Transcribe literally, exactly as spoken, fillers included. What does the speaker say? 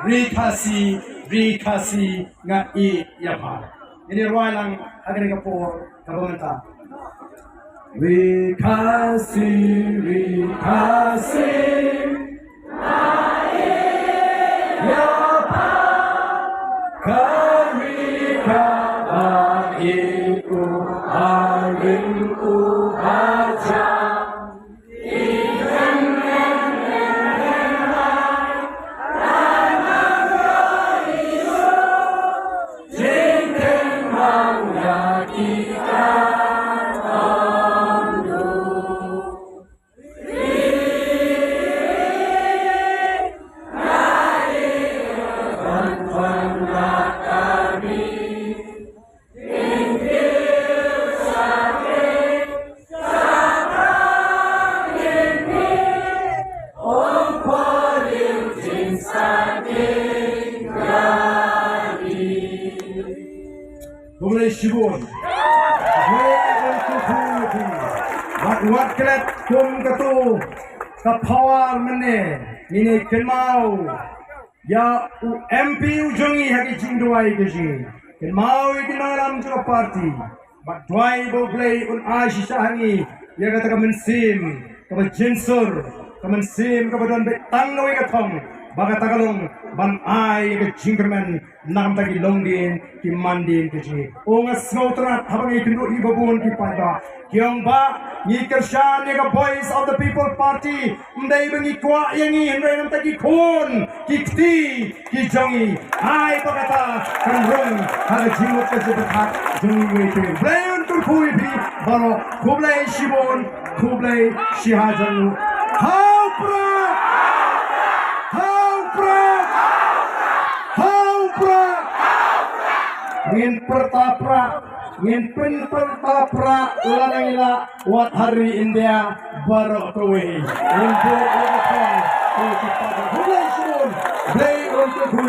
Ri Khasi, Ri Khasi, nga ïeit ïa pha. Ngin ïa rwai lang ha kane ka por kaba mynta. Ri Khasi, Ri Khasi, ïa pha, ka ri kaba ïeit, u ba rim, u ba jam. Khublei shibun. Khublei shibun. Wat, wat klet kum katu ka power mynne. Ngin ïa kynmaw ïa u M P u jong ngi ha ki jingduwai ka jong ngi. Kynmaw ïa ki nongïalam jong ka party. Bad duwai ba U Blei un ai shisha ha ngi ïa kata ka mynsiem kaba jynsur, ka mynsiem kaba don beit tang kawei ka thong, ba kata ka long ban ai ïa ka jingkyrmen na ka bynta ki longdien ki mandien ka jong ngi. O nga sngewtynnat haba ngi kynduh ïa ki babun ki paidbah. Ki ong ba ngi kyrshan ïa ka Voice of the People Party, ym dei ba ngi kwah ïa ngi hynrei na ka bynta ki khun ki kti ki jong ngi. Ai ba kata kan rung ha ka jingmut ka jingpyrkhat jong ngi. Khublei un kyrkhu ïa phi baroh. Khublei shibun, khublei shihajar nguh. Ha u Prah! Ha u Prah! Ha u Prah! Ngin pyrta Prah, ngin pynpyrta Prah lada ngi lah, wat ha ri India baroh kawei. Ngin buh ïa ka thong. Khublei shibun. Khublei un kyrkhu.